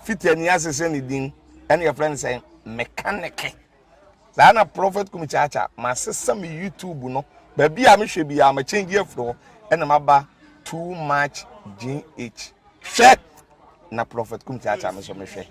Fitani asesa ne din ɛna yɛfrɛ no sɛ mekaneke. Saa na Prophet Kumi Kyaakyaa masesa me YouTube no baabi a mehwɛ biara ma change afiri hɔ ɛna maba too much GH. Hwɛ na Prophet Kumi Kyaakyaa me nso mehwɛ.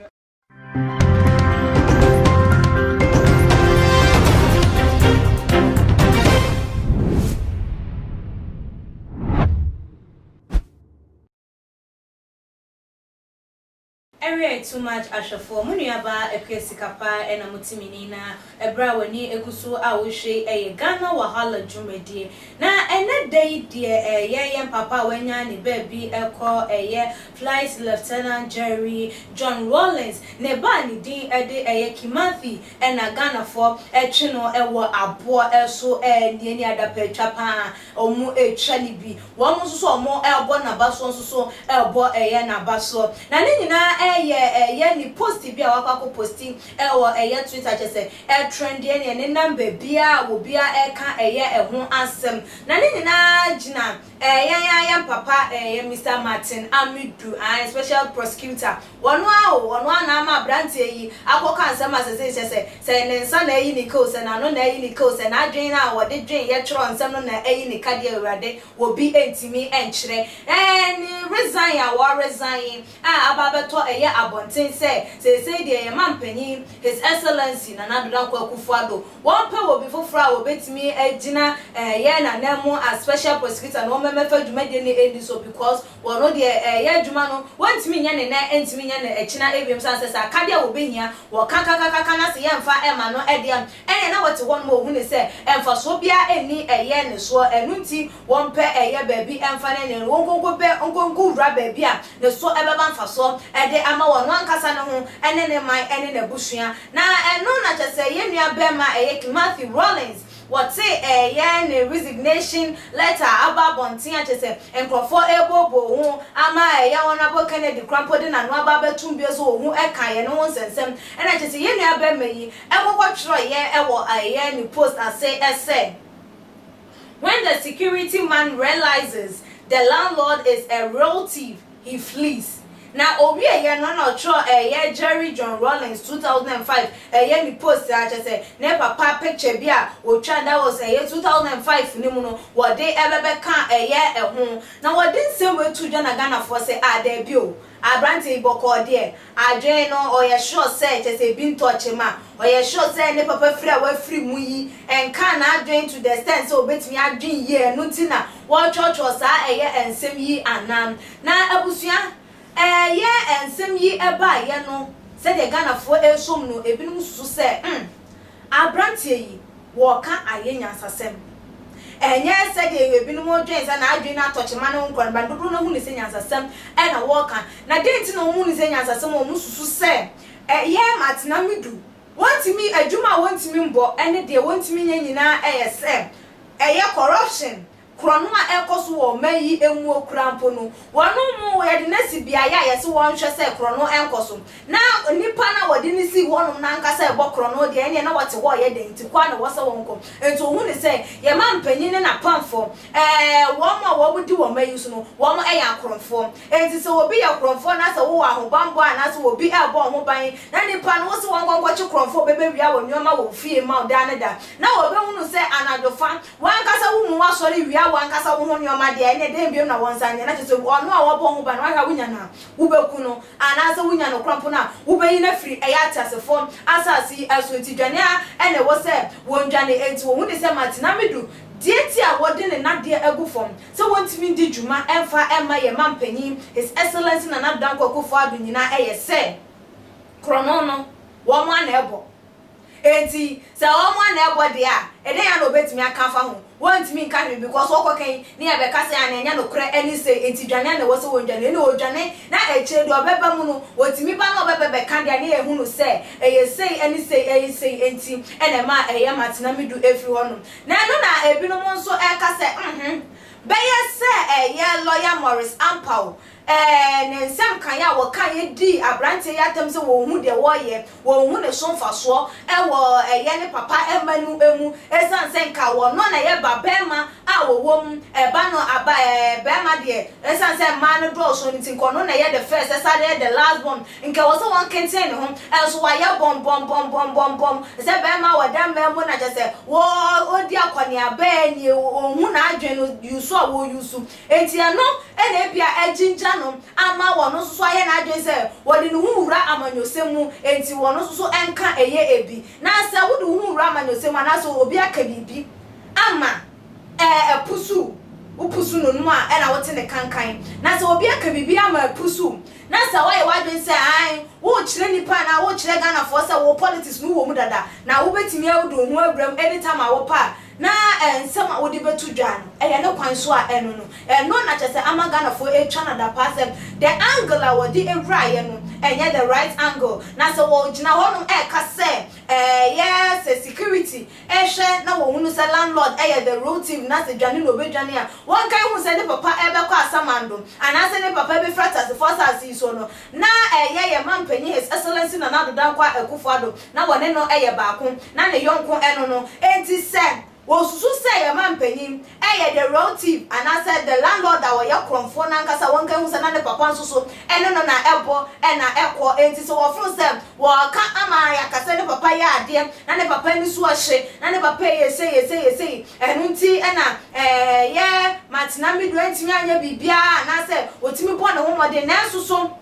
Ɛwerɛ too much ahwɛfoɔ. Mo nua baa Akua Sika paa ɛna mo te me ni na ɛberɛ a w'ani gu so a wohwɛ yi ɛyɛ Ghana Wahala dwumadie. Na ɛnɛ da yi deɛ ɛyɛ yɛn papa a wanya ne baabi kɔ ɛyɛ Flight Lieutenant Jerry John Rawlings ne ba a ne din de ɛyɛ Kimathi ɛna Ghanafoɔ ɛtwe no ɛwɔ aboɔ so ɛnie ne adapatwa paa Ɔmo retwa no bi. Wɔn nso so ɔmo rebɔ n'abasoɔ nso so rebɔ ɛyɛ n'abasoɔ. Na ne nyinaa ɛyɛ ɛyɛ ne post bi a wakɔ akɔ posti ɛwɔ ɛyɛ Twitter kyerɛ sɛ ɛtrendeɛ ne ɛnenam baabiara a obiara ɛreka ɛyɛ ɛho asɛm. Na ne nyinaa gyina ɛyɛ yɛn ara yɛn papa ɛyɛ Mister Martin Amidu ae special prosecutor Ɔno ara o, ɔno ara na ama aberanteɛ yi akɔka nsɛm a sɛsei kyerɛ sɛ, sɛ ne nsa na ayi ne ka o, sɛ n'ano na ayi ne ka o, sɛ n'adwene no a ɔde dwen yɛ twerɛ nsɛm no na ayi ne ka deɛ Awurade, obi ntumi nkyerɛ. Ɛɛ, ne resign a ɔresign a aba abɛtɔ ɛyɛ abɔnten sɛ seesei deɛ yɛn manpanin, His Excellency Nana Addo Dankwa Akufo-Addo, wɔmpɛ obi foforɔ a ɔbɛtumi agyina ɛyɛ n'ananmu as special prosecutor na wɔmmɛfa dwumadie no nni so because Wɔno deɛ ɛyɛ adwuma no wɔntumi nyɛ ne nɛ ntumi nyɛ no ɛkyena ɛwiem sane sɛ sɛ akadeɛ a wɔbɛhia wɔka kakakaka na se yɛmfa ɛma no ɛdeɛ ɛneɛ na wɔte hɔ nom ɔhunu sɛ ɛmfasoɔ biara nni ɛyɛ ne soɔ ɛno nti wɔmpɛ ɛyɛ baabi ɛmfa no ɛneɛ no wɔnkonko bɛ nkonko wura baabi a ne so ɛbɛba mfasoɔ ɛde ama wɔno ankasa ne ho ɛne ne man ɛne n'abusua na ɛno na kyɛsɛ yɛn nua bɛɛma ɛyɛ Kimathi Rawlings Wɔtee ɛyɛ ne resignation letter aba abɔnten a kyerɛ sɛ nkurɔfoɔ rebooboo ho ama ɛyɛ Honourable Kennedy koraa mpo de n'ano aba abɛtom bio sɛ ɔhu ɛka yɛn ho nsɛnsɛm ɛna kyerɛ sɛ yɛn nua barima yi kɔkɔ twerɛeɛ wɔ ɛyɛ ne post ase sɛ When the security man realises the landlord is a real thief, he flees. Na owieɛ no na ɔtwerɛ ɛyɛ Jerry John Rawlings 2005 ɛyɛ ne post a kyerɛ sɛ ne papa picture bi a wɔtwa that was ɛyɛ 2005 no mu no wɔde ɛbɛbɛka ɛyɛ ɛho na wɔde nsɛm wei to dwa na Ghanafoɔ sɛ ah daabi o abranteɛ yi bɔkɔɔ deɛ adwene no ɔyɛ sure sɛ kyerɛ sɛ ebi ntɔ kyema ɔyɛ sure sɛ ne papa firi a wafiri mu yi ɛnkaa n'adwene to the extent sɛ ɔbɛtumi adwene yie ɛno nti na wɔretwerɛtwerɛ saa ɛyɛ nsɛm yi anaa Na abusua ɛɛyɛ nsɛm yi baeɛ no sɛdeɛ Ghanafoɔ ɛresom no ebinom susu sɛ hmm abranteɛ yi wɔɔka ayɛ nyansasɛm. Ɛnyɛ sɛdeɛ ebinom dwen sɛ n'adwene no atɔ kyema ne ho nkɔ no but dodoɔ no hu no sɛ nyansasɛm na wɔɔka. Na deɛn nti na wɔn hu no sɛ nyansasɛm wɔn susu sɛ ɛyɛ matena me du wɔntumi adwuma a wɔntumi mbɔ ne deɛ wɔntumi nyɛ nyinaa ɛyɛ sɛ ɛyɛ corruption Korɔno a ɛrekɔ so wɔ ɔman yi muo koraa mpo no, wɔn mu yɛde no asi beaeɛ a yɛse wɔnhwɛ sɛ korɔno nkɔ so. Na nipa no a wɔde no sii hɔnom no ankasa rebɔ korɔno deɛ, ɛnneɛ na wɔte hɔ reyɛ dɛn nti kɔ ara na ɛwɔ sɛ wɔnkɔ. Enti wɔhu no sɛ yɛn mampanyin ne n'apamfoɔ, ɛɛ, wɔn a wɔdi wɔn man yi so no, wɔn yɛ akorɔmfoɔ. Enti sɛ obi yɛ korɔmfoɔ na sɛ wowɔ ahobammɔ anaasɛ obi rebɔ wo ho ban na nipa no wose wɔnkɔ nkɔkye korɔmfoɔ a ɔbɛbɛwia wo nneɛma wɔ wo fie mma wo daa ne da, na wɔbɛhunu sɛ anadwofa W'ankasa wo mu w'asɔre wia w'ankasa wo ho nneɛma deɛ, ɛnneɛ dɛn bio na wɔnsan nyɛ? Na kyerɛ sɛ ɔno a wɔbɔ ho ban no, w'ahwɛ a wonya no a, wobɛku no, anaasɛ wonya no korɔ mpo no a, wobɛyi no afiri ɛyɛ ateasefoɔ asase yi so. Enti dwane ara na ɛwɔ sɛ wɔdwane. Enti wɔhu no sɛ Martin Amidu, deɛ nti a wɔde ne nnadeɛ agu fam sɛ wɔntumi ndi dwuma mfa mma yɛn mampanyin His Excellency Nana Addo Dankwa Akufo-Addo nyinaa yɛ sɛ korɔno no wɔn ara na ɛbɔ. Enti sɛ wɔn a na ɛbɔ deɛ a, ɛdɛn ara na wɔbɛtumi aka afa ho? Wɔntumi nka hwee because wɔkɔka yi ne yɛbɛka sɛ anaa ɛnyɛ nokorɛ ɛne sei, enti dwane a na ɛwɔ sɛ wɔdwane, ɛnna wɔdwane na akyire deɛ ɔbɛba mu no, wɔtumi ba na ɔbɛba bɛka deɛ na yɛhu no sɛ ɛyɛ sei ɛne sei ɛyɛ sei enti ɛna ɛma ɛyɛ Matenamidu ɛfiri hɔ nom. Na ɛno na ebinom nso ɛka sɛ uhmm bɛyɛ sɛ ɛyɛ lawyer Maurice Ampaw Ɛɛ, ne nsɛm kan a wɔkaeɛ dii aberanteɛ yi atɛm sɛ wɔnhu deɛ wɔreyɛ, wɔnhu ne so mfasoɔ wɔ ɛyɛ ne papa mma no mu. Ɛsiane sɛ nka wɔno na ɛyɛ ba bɛrima a wɔwɔ mu ɛba no aba bɛrima deɛ, ɛsiane sɛ mmaa no dɔɔso no nti, nka ɔno na ɛyɛ the first, ɛsane yɛ the last born, nka wɔ sɛ wɔn kenten ne ho. Ɛnso wayɛ bɔmbɔmbɔmbɔmbɔm sɛ bɛrima a wɔda mmaa mu, na kyerɛ sɛ wɔdi akɔneaba yɛ nie, ohun n'adwene no yusu a wɔyusu. Eti ɛno ɛna ebi a ɛgyingya no ama wɔn nso so ayɛ n'adwene sɛ wɔde ne ho wura amanyɔsɛm mu. Eti wɔn nso so ɛnka ɛyɛ ebi na sɛ wode wo ho wura amanyɔsɛm mu anaasɛ obi aka biribi ama ɛpusu wopusu no no a, ɛna wote ne kankan. Na sɛ obi aka biribi ama ɛpusu na sɛ woayɛ w'adwene sɛ ae, wokyerɛ nipa anaa wokyerɛ Ghanafoɔ sɛ wo politics no wɔ mu dada na wobɛtumi awode wo ho awura mu anytime a wopɛ a, na nsɛm a wode bɛto dwa no, ɛyɛ ne kwan so a ɛno no ɛno na kyerɛ sɛ ama Ghanafoɔ atwa no da paa sɛ the angle a wɔde awuraeɛ no ɛnyɛ the right angle. Na sɛ wɔgyina hɔnom ɛɛka sɛ ɛyɛ sɛ security ɛhwɛ na wɔhunu sɛ landlord ɛyɛ the real thief, na sɛ dwane na obɛdwane a, wɔnka hu sɛ ne papa ɛbɛkɔ asamando anaasɛ ne papa bɛfira tasefoɔ asase yi so no, na ɛyɛ yɛ ma mpanyin, His Excellency Nana Addo Dankwa Akufo Addo, na wɔne no ɛyɛ baako na ne yɔnko ɛno no. Enti sɛ wɔsusu sɛ yɛ ma mpanyin ɛyɛ the real thief anaasɛ the landlord a wɔyɛ korɔmfoɔ nankasa, wɔnka hu sɛ na ne papa nso so ɛno no na ɛbɔ ɛna ɛkɔ. Enti sɛ wɔforo sɛ wɔka ama yɛakasa ne papa yɛ adeɛ na ne papa ani so ɔhye na ne papa yɛ sei, yɛ sei, yɛ sei, ɛno nti ɛna yɛ Martin Amidu ɛntumi anyɛ biribiara anaasɛ wɔtumi bɔ ne ho mmɔden, nanso so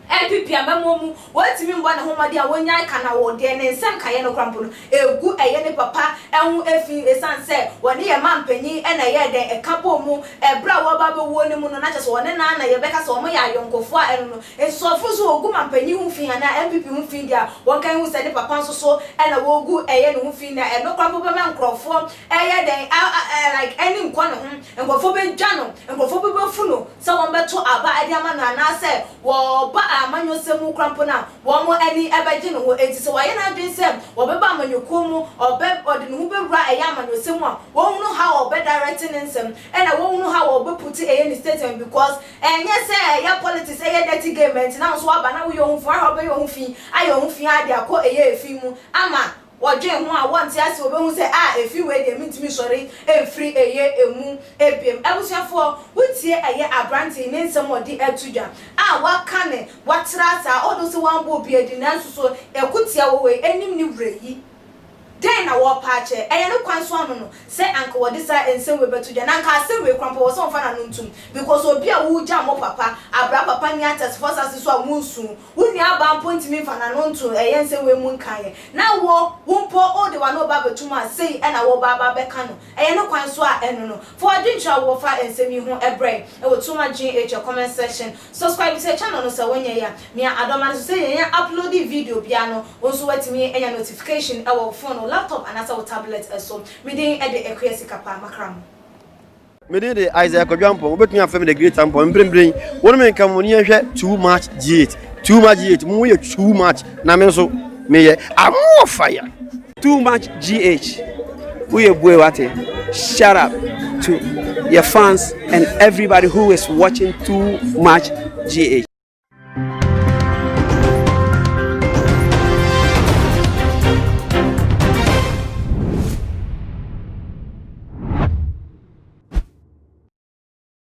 NPP amamuo mu wɔntumi mbɔ ne ho mmɔden a wɔnya ka na wɔ deɛ ne nsɛm kaeɛ no kora mpo no egu ɛyɛ ne papa ɛho efi, esan sɛ wɔne yɛ ma mpanyin ɛna ɛyɛ dɛn ɛka bɔ mu ɛbrɛ a wɔba abɛwuo ne mu no, na kyerɛ sɛ wɔne nan na yɛbɛka sɛ wɔn yɛ ayɔnkofoɔ a ɛno no nsɔfo nso wɔgu ma mpanyin ho fi anaa NPP ho fi deɛ, wɔn kan ho sɛ ne papa nso so ɛna wɔgu ɛyɛ ne ho fi, na ɛno kora mpo bɛma nkurɔfoɔ ɛyɛ dɛn a ɛ like ɛne nkɔ ne ho, nkurɔfoɔ bɛdwa no, nkurɔfoɔ bɛbɛfu no sɛ wɔn bɛto aba ɛde ama no anaasɛ wɔba amanyɔsɛm mu kora mpo no a, wɔn ani ɛbɛgye ne ho. Eti sɛ wɔayɛ n'adwene sɛ wɔbɛba amanyɔkuo mu, ɔbɛ ɔde ne ho bɛwura ɛyɛ amanyɔsɛm mu a, wɔn ha ɔbɛ direct ne nsɛm ɛna wɔn ha wɔbɛ put ɛyɛ ne statement, because ɛnyɛ sɛ ɛyɛ politics ɛyɛ dirty game. Ɛnti na nso waba na woyɛ ohun fi ahɛ, ɔbɛyɛ ohun fi ayɛ ohun fi ade akɔ ɛyɛ efi mu ama wɔdwen ho a wɔnte ase, wɔbɛhu sɛ a efi wei deɛ mintumi sɔre emfiri ɛyɛ emu ebiem. Abusuafoɔ, wotie ɛyɛ aberante ne nsɛm ɔde ɛto dwa a waka ne watra saa ɔdo sɛ wɔn abɔ obi adi, nanso so ɛkutia wɔ wɔ anim ne wura yi dɛn na wɔrepa akyɛ? Ɛyɛ ne kwan so ano no sɛ anka wɔde saa nsɛm wei bɛto dwa, na anka asɛm wei kora mpo wɔ sɛ wɔmfa n'ano ntum, because obi a wogya mo papa abra papa ni atɛsefoɔ asase so a wonsu wo nua aba mpo ntumi mfa n'ano nto ɛyɛ nsɛm wei mu nkaeɛ, na wo mpo wode w'ano ba abɛtum a, sei ɛna wɔba aba bɛka no, ɛyɛ ne kwan so a ɛno no. Fa w'adwenkyerɛ a wɔfa nsɛm yi ho ɛbrɛ ɛwɔ Tuma GH comment section. Subscribe to channel no sɛ wonyɛ yɛ a, mia adɔma no so sɛ yɛnyɛ upload video bia no, wo nso watumi anya notification ɛwɔ wo phone, wo laptop anaasɛ wo tablet ɛso. Medin ɛde Akua Sika Pa makra mo. Mede de Isaiah Kwadwampɔn, wobɛtumi afrɛ me the Great Ampɔn. Mprempren wo ne me nka mo ne yɛhwɛ Too Much G8, Too Much G8. Mo yɛ too much na me nso meyɛ amoɔ fire. Too Much GH, woyɛ bue wate. Shout out to your fans and everybody who is watching Too Much GH.